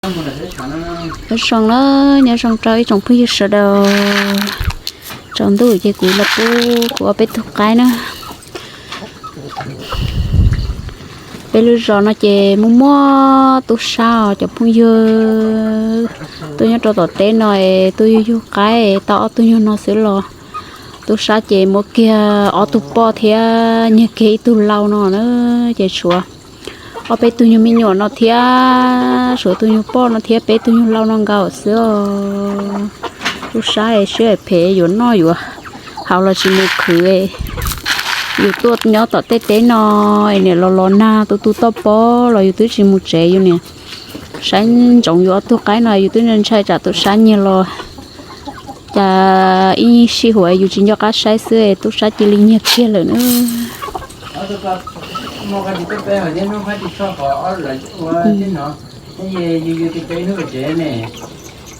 Nyob zoo na, nyob zoo rau ib tsoom phooj ywg sawv daws. Tsaus ntuj ces kuv los pub kuv ob peb tug qaib na. Peb lub zos no ces muaj muaj tub sab os cov phooj ywg. Tuaj nyob rau tom teb no es tuaj yug yug qaib tau ob tug nyuag no xwb los tub sab ces muab kiag ob tug poj thiab nyiag kiag ib tug lau no na, ces tshuav ob peb tug nyuag me nyuam no thiab, tshuav tus nyuag poj no thiab peb tug nyuag lau no nkaus xwb os. Tub sab es siab phem yuav noj yuav haus los tsis mus khwv. Yus tuaj nyob tom tej teb no es niam los los nag tu tu toj pob los yus twb tsis mus tsev, yus niam saib ntsoov yus ob tug qaib no yus twb ntshai tsam tub sab nyiag los cas ib sij huam yus tsis nco qab saib xwb tub sab cia li nyiag kiag lawm na.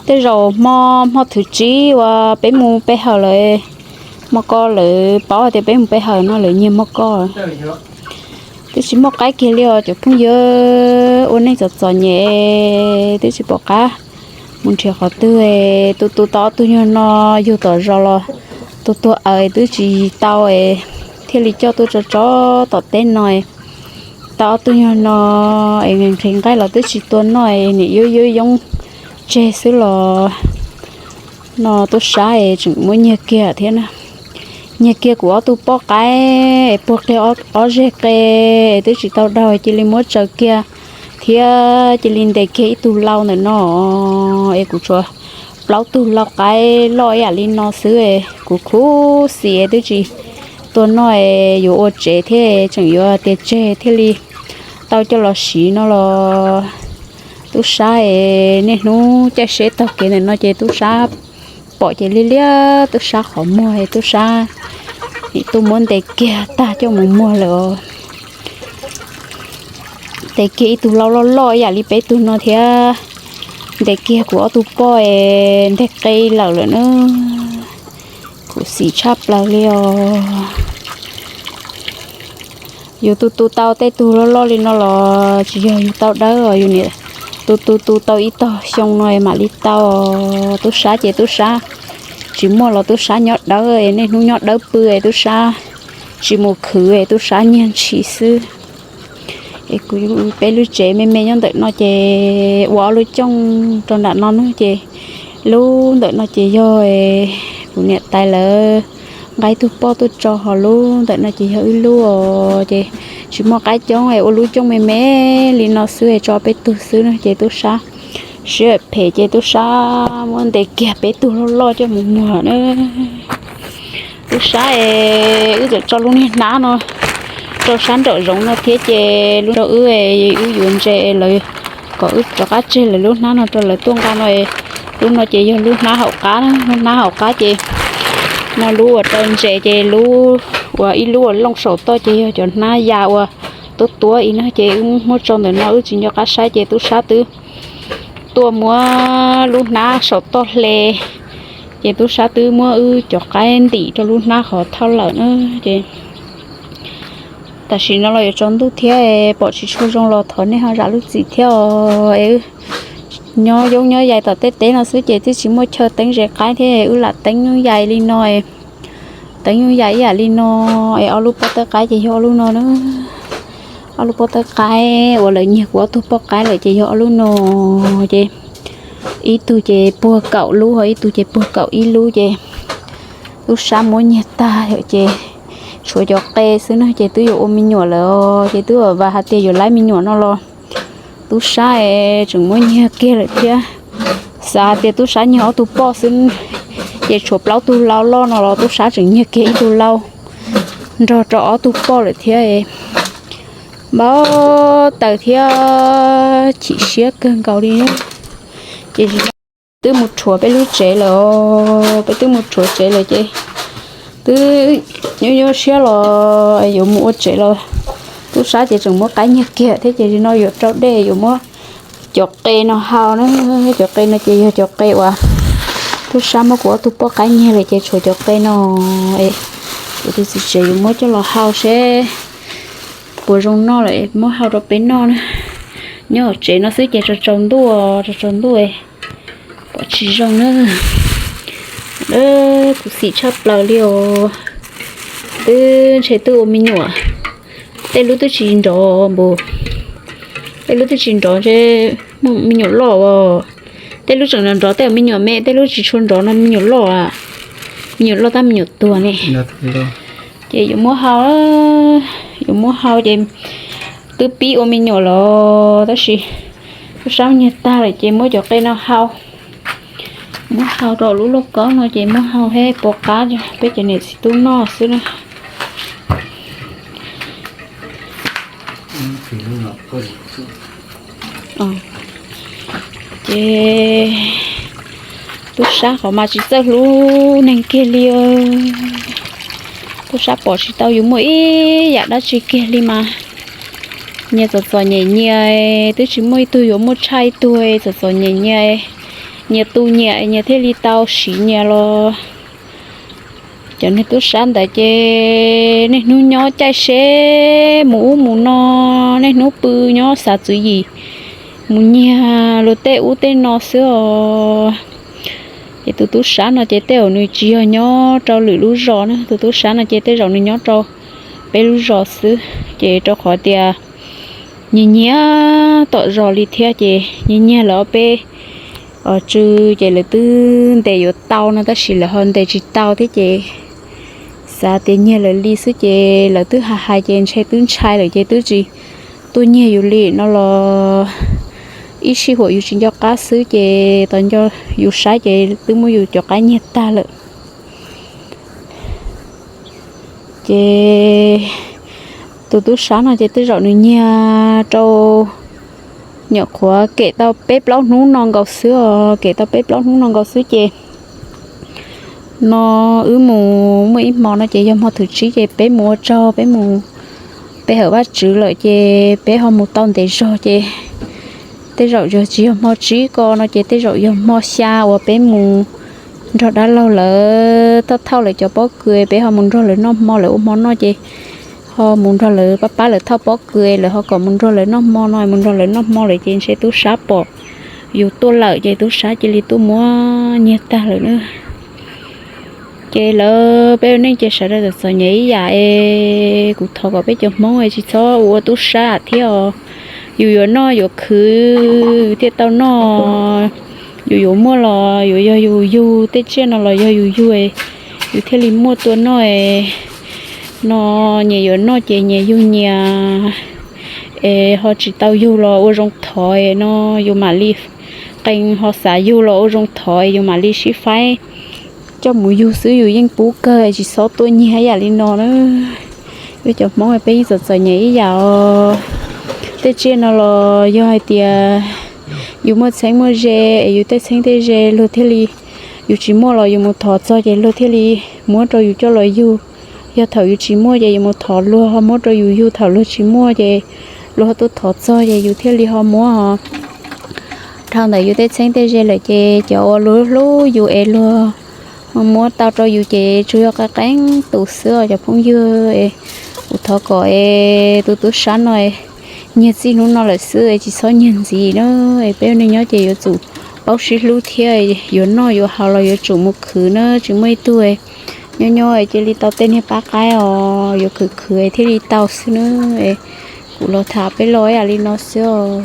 Tej zaum hmo, hmo thwv tsib uas peb mus pe hawm lawm, mog ko lawv paub hais tias peb mus pe hawm no lawv nyiag mog ko. Twb tsis muaj qaib kiag li os cov phooj ywg, ua neej txom txom nyem twb tsis pom qab mus nrhiav qhov twg. Tu tu tau ob tug nyuag no yug tom zos los tus tuag aws twb tsis tau, thiaj li coj tuaj tso tso tom teb no. Tau ob tug nyuag no es nqhis nqaij los twb tsis tua noj, niam yub yub yoob tseg xwb los no tub sab es tseem muab nyiag kiag thiab na. Nyiag kiag kuv ob tug poj qaib es puag qe ob zeg qe es twb tsis tau daug, cia li muab tsaws kiag thiab cia li ntes kiag ib tug lau ntawm no es kuv tshuav plaub tug lau qaib loj ib yam li no xwb es kuv khuv xim es twb tsis tua noj es yuav ua tsev thiab tseem yuav tias tseg thiaj li tau coj los siv no los tub sab es niaj hnub caij seb taug kev ntawm no ces tub sab pom ces liab liab tub sab qhov muag es tub sab nim tuaj muab ntes kiag tag coj mus muag lawm os. Ntes kiag ib tug lau loj loj ib yam li peb tug no thiab ntes kiag kuv ob tug poj es nteg qe lawm lawm na. Khuv xim tshaj plaws li os. Yus tu tu tau tej tug loj loj li no los tsis yog yus tau dawb os, yus niam tu tu tu tau ib tog xyoo no mam li tau. Tub sab ces tub sab tsis muaj los tub sab nyob dawb, niaj hnub nyob dawb pw es tub sab tsis mus khwv es tub sab nyiag ntshis xwb. Es kuv peb lub tsev me me nyob ntawm no ces ua ob lub cooj rau nram no na ces lub ntawm no ces yog kuv niam tais lawv nqa ib tug poj tuaj tso, ho lub ntawm no ces yog wb lub os. Ces tsis muaj qaib coob es ua lub cooj me me li no xwb es tso peb tug xwb na ces tub sab siab phem ces tub sab muab ntes kiag peb tug loj loj coj mus muag na. Tub sab es wb txawm tso lub niag hnab no rau sab nraum zoov no thiab ces lub rau wb, wb yuav ntses lawv kom wb rov qab tseg lawv lub hnab no rau lawv tuaj nqa no. Lub no ces yog lub hnab hauv qab, lub hnab hauv qab ces no lub uas rau ntses ces lub uas ib lub uas looj saum toj ces yog cov hnab ya uas tuab tuab ib no ces wb muab tso ntawm no wb tsis nco qab saib ces tub sab twb tuaj muab lub hnab saum toj hle, ces tub sab twb muab wb cov qaib ntim rau lub hnab qhov thauj lawm na. Ces tam sim no los yuav tsaus ntuj thiab pom tsis tshua zoo los thov nej ho zam lub txim thiab os. Nyob yoob nyob yaig tom tej teb no xwb ces twb tsis muaj chaw teeb ze qaib thiab wb lam teeb yaig li no. Teeb yaig ib yam li no es ob lub pob tawb qaib ces yog ob lub no na. Ob lub pob tawb qaib uas lawv nyiag kuv ob tug poj qaib lawm ces yog ob lub no. Ces ib tug ces puag kaum lub ho ib tug ces puag kaum ib lub ces tub sab muab nyiag tag ces tshuav cov qe xwb no ces twb yuav ua me nyuam lawm os, ces twb vam hais tias yuav laib me nyuam no los tub sab es tseem muab nyiag kiag lawm thiab. Xav hais tias tub sab nyiag ob tug poj xwb ces tshuav plaub tug lau loj no los tub sab tseem nyiag kiag ib tug lau nrog rau ob tug poj lawm thiab. Npau taws thiab chim siab kawg nkaus li. Ces twb mus rhuav peb lub tsev lawm, peb twb mus rhuav tsev lawm ces twb nyuaj nyuaj siab los yuav mus ua tsev los tub sab ces tseem muab qaib nyiag kiag thiab ces no yuav rau dej yuav muab cov qe no hau na. Cov qe no ces yog cov qe uas tub sab muab kuv ob tug poj qaib nyiag lawm ces tshuav cov qe no es kuv tus txiv tsev yuav muab coj los hau seb puas zoo noj lawm muab hau rau peb noj na. Nyob hauv tsev no xwb ces tsaus tsaus ntuj, tsaus tsaus ntuj pom tsis zoo na. Kuv xim tshaj plaws li os. Twb ntshe twb ua me nyuam, tej lub twb tsis nrov npaum, tej lub twb tsis nrov ntshe muaj me nyuam loj os. Tej lub tseem nrov nrov tej me nyuam me, tej lub tsis tshua nrov no me nyuam loj, me nyuam loj tab me nyuam tuag ne. Ces yuav muab hau, yuav muab hau ces twb pib ua me nyuam los tab sis tub sab nyiag tag lawm ces muab cov qe no hau, muab hau rau lub lauj kaub no ces muab hau thiab pov qab peb cov niam txiv tub noj xwb na. Ces tub sab qhov mas tsis txawj hlub neeg kiag li. Tub sab pom tsis tau yus muaj ib yam dab tsi kiag li mas nyias txom txom nyem nyias, twb tsis muaj ib tug yuav muaj tshaj ib tug, txom txom nyem nyias, nyias tu nyias, nyias thiaj li tau siv nyias los. Cov niag tub sab ntawd ces niaj hnub nyob caij seb mus ub mus no, niaj hnub pw nyob xav tswv yim mus nyiag luag tej ub tej no xwb os. Ces tus tub sab no ces tej zaum nws tsis yog nyob rau lwm lub zos na, tus tub sab no ces tej zaum nws nyob rau peb lub zos xwb. Ces rau qhov tias nyiag nyiag tom zos li thiab ces nyiag nyiag lawv ob peb tsw ces lawv twb ntes yuav tau no tab sis lawv ho ntes tsis tau thiab ces xav tias nyiag lawv li xwb ces lawv twb hais hais ces ntshe twb ntshai lawm ces twb tsis tuaj nyiag yus li no los ib sij huam yus tsis nco qab xwb ces tos nco yus saib ces twb muab yus cov qaib nyiag tag lawm. Ces tus tub sab no ces tej zaum nws nyiag rau nyuam qhuav kem tau peb plaub hnub no nkaus xwb os, kem tau peb plaub hnub no nkaus xwb ces no wb mus muaj ib hmo no ces yog hmo thib tsib ces peb mus ua tsaug, peb mus pe hawm Vajtswv lawm ces peb ho mus tau ntev zog ces tej zaum yog tsis yog hmo tsib ko no ces tej zaum yog hmo xya uas peb mus nrog dab laug lawv thauj thauj lawv cov pob kws, peb ho mus nrog lawv noj hmo, lawv ua hmo noj ces ho mus nrog lawv pab pab lawv thauj pob kws, lawv ho kom mus nrog lawv noj hmo no, mus nrog lawv noj hmo lawm ces ntshe tub sab pom yus tuaj lawm ces tub sab cia li tuaj muab nyiag tag lawm na. Ces lawv peb ua neej ces sawv daws txom txom nyem ib yam es kuv thov kom peb cov Hmoob es tsis txhob ua tub sab thiab os. Yus yuav noj yuav khwv thiaj tau noj, yus yuav muaj los yuav yog yus yug, tej tsiaj no los yog yus yug, yus thiaj li muaj tua noj. No nyias yuav noj ces nyias yug nyias, es ho tsis tau yug los ua zoo thov no yus mam li qee, ho xav yug los ua zoo thov yus mam li sib faib coj mus yug xwb, yus yeej pub kawg tsis txhob tuaj nyiag yam li no na. Peb cov Hmoob peb yeej txom txom nyem ib yam os. Tej tsiaj no los yog hais tias yus muaj txheeb muaj ze es yus tej txheeb tej ze luag thiaj li, yus tsis muaj los yus mus thov txog ces luag thiaj li muab rau yus coj los yug. Yog thaum yus tsis muaj ces yus mus thov luag ho muab rau yus yug, thaum luag tsis muaj ces luag ho tuaj thov txog ces yus thiaj li ho muab. Dhau ntawm yus tej txheeb tej ze lawm ces cov uas luag hlub yus es luag muab tau rau yus ces tsuas yog qee qee tus xwb os cov phooj ywg. Kuv thov kom es tus tub sab no nyiag txij hnub no lawm xwb es tsis txhob nyiag ntxiv na. Es peb ua neej nyob ces yuav tsum paub sib hlub thiab, yuav noj yuav haus los yuav tsum mus khwv na, tsis muaj ib tug nyob nyob cia li tau tej niag pab qaib os, yuav khwv khwv thiaj li tau xwb na. Kuv los tham peb los ib yam li no xwb os.